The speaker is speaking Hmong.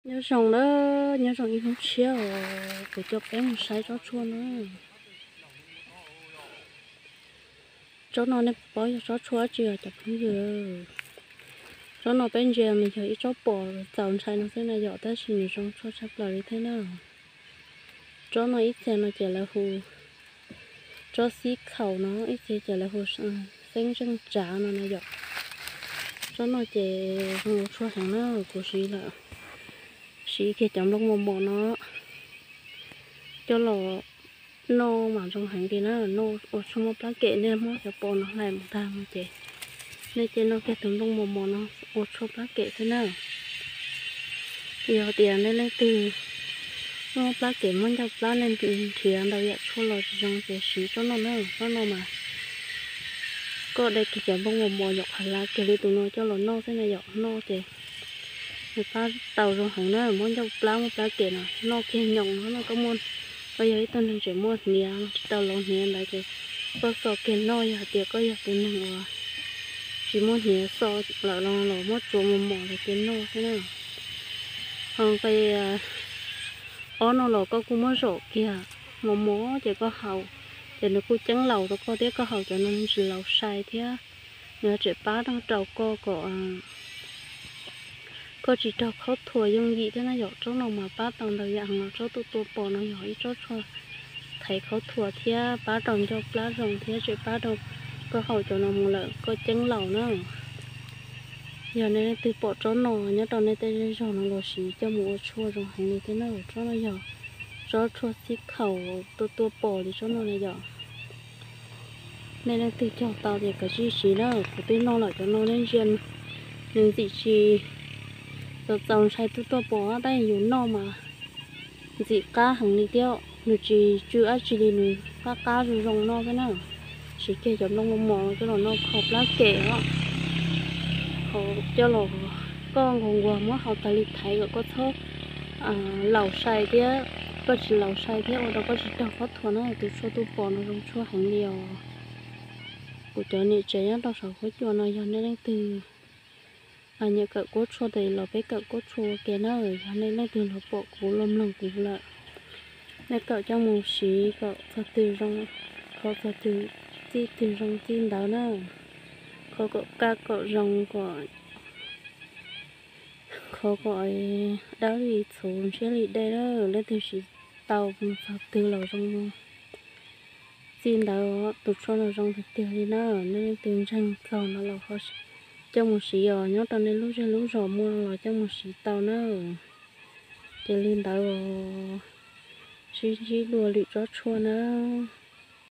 Nyob zoo na, nyob zoo ib hnub tshiab os, kuv coj peb mus saib tsob tshuaj na. Tsob no nej paub yog tsob tshuaj dab tsi os cov phooj ywg? Tsob no peb ntsia nws yog ib tsob pom txaus ntshai no xwb na yom, tab sis nws zoo tshuaj tshaj plaws li thiab na. Tsob no ib txhia no ces lawv hu tsob xib khaum no, ib txhia ces lawv hu xeeb zeej tsav no na yom. Tsob no ces zoo ua tshuaj heev na, kuv siv lawm, siv kiag cov nplooj mos mos no coj los noj mas zoo heev li na, noj ua tshuaj muab plab kem, nej muab cov pos no hlais mus tag no ces nej cia noj kiag tus nplooj mos mos no ua tshuaj plab kem xwb na. Yog tias nej leej twg muab plab kem muab ncauj plab nej nrhiav ntau yam tshuaj los tsis zoo ces siv tsob no na, tsob no mas koj de kiag cov nplooj mos mos yom, qhov hlav kiag li tus no coj los noj xwb na yom, noj ces nws pab tau zoo heev na, muab ncauj plab muab plab kem no noj kiag nyoos no, koj muaj, koj yog ib tug neeg tseem muaj hniav tsis tau lov hniav ntawd ces koj xo kiag noj, yog hais tias koj yog tus neeg uas tsis muaj hniav xo lawm los muab tsuav mos mos los cia noj xwb na. Ho nqe ob no los koj kuj muab zom kiag mos mos ces koj haus, ces nws kuj ceeb laus rau koj thiab, koj haus cov no nws tsis laus sai thiab, nws tseem pab rau koj kom koj tsis raug khaub thuas yooj yim thiab na yom. Tsob no mas pab tau ntau yam heev, tsob tuaj tua pos no yog ib tsob tshuaj thaiv khaub thuas thiab pab rau ncauj plab zoo thiab tseem pab rau koj haus cov no mus lawm koj ceeb laus na. Yog nej leej twg pom tsob no nyob rau nej tej zej zog no los siv coj mus ua tshuaj zoo heev li thiab na. Tsob no yog tsob tshuaj xib khaum tuaj tua pos li tsob no na yom. Nej leej twg cog tau ces kav tsij siv na, kuv twb noj lawm cov no nej ntsia, nws ntxim tsis txaus ntshai tuaj tua pos, tab yus noj mas ntxim qab heev li thiab, nws tsis tsw dab tsi li, nws qab qab zoo zoo noj thiab na. Siv kiag cov nplooj mos mos coj los noj kho plab kem os, coj los koj nquag nquag muab haus tas li thaiv kom koj txhob laus sai thiab, koj tsis laus sai thiab ua rau koj tsis raug khaub thuas na. Tus tshuaj tuaj pos no zoo tshuaj heev li os. Kuv cov niam tsev nyob rau saum huab cua no yog nej leej twg nyiam kawm kuab tshuaj tes los peb kawm kuab tshuaj ua ke na. Yog nej leej twg los pom kuv los mloog kuv lawm, nej kawm coj mus siv kom txog twg zoo, kho txog twg, txij twg zoo txij ntawd na. Kho kom kaj kom zoo kom, kho kom dawb li txhuv ntshiab li dej na. Leej twg siv tau mus txog twg los zoo txij ntawd. Tus tshuaj no zoo tiag tiag li na, nej leej twg ntseeg txog no los coj mus siv os, nyob rau nej lub zej lub zos muaj no los coj mus siv tau na. Ces li ntawd os, sib ntsib dua lwm tsob tshuaj nawb.